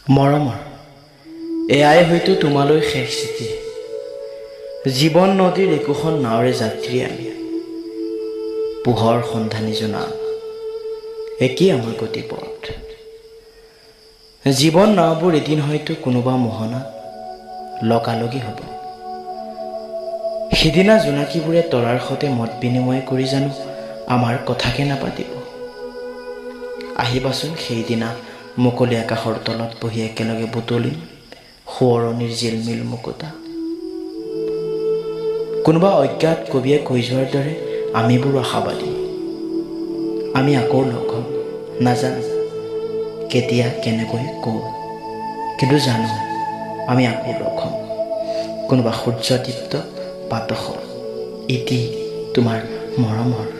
মৰমৰ এয়াই হয়তো তোমালৈ শেষ চিঠি। জীৱন নদীৰ একোখন নাৱৰে যাত্ৰী আমি, পোহৰ সন্ধানী জনা একেই আমাৰ গতিপথ। জীৱন নাওবোৰ এদিন হয়তো কোনোবা মোহনাত লগালগি হ'ব। সিদিনা জোনাকীবোৰে তৰাৰ সতে মত বিনিময় কৰি জানো আমাৰ কথাকে নাপাতিব। আহিবাচোন সেইদিনা মুকলি আকাশৰ তলত বহি একেলগে বুটলিম সোঁৱৰণিৰ জিলমিল মুকুতা। কোনোবা অজ্ঞাত কবিয়ে কৈ যোৱাৰ দৰে আমিবোৰো আশাবাদী, আমি আকৌ লগ হ'ম। নাজানো কেতিয়া, কেনেকৈ, ক'ত, কিন্তু জানো আমি আকৌ লগ হ'ম কোনোবা সূৰ্যদীপ্ত পাতশত। ইতি তোমাৰ মৰমৰ।